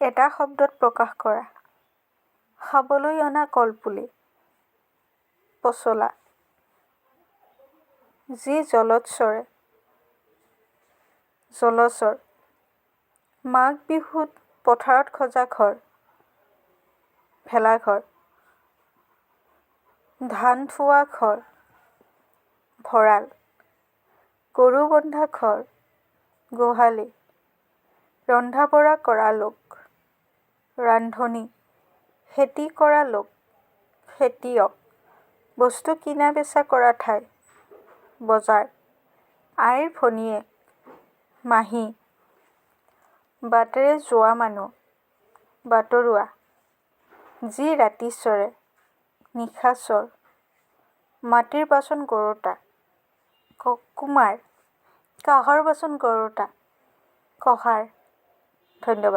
এটা শব্দত প্ৰকাশ কৰা। খাবলৈ অনা কলপুলি, পচলা। যি জলত চৰে, জলচৰ। মাঘ বিহুত পথাৰত সজা ঘৰ, ভেলাঘৰ। ধান থোৱা ঘৰ, ভঁৰাল। গৰু বন্ধা ঘৰ, গোহালি। ৰন্ধা বঢ়া কৰা লোক, ৰান্ধনি। খেতি কৰা লোক, খেতিয়ক। বস্তু কিনা বেচা কৰা ঠাই, বজাৰ। আইৰ ভনীয়েক, মাহী। বাটেৰে যোৱা মানুহ, বাটৰুৱা। যি ৰাতি চৰে, নিশাচৰ। মাটিৰ বাচন গঢ়োতা, কুমাৰ। কাঁহৰ বাচন গঢ়োতা, কঁহাৰ। ধন্যবাদ।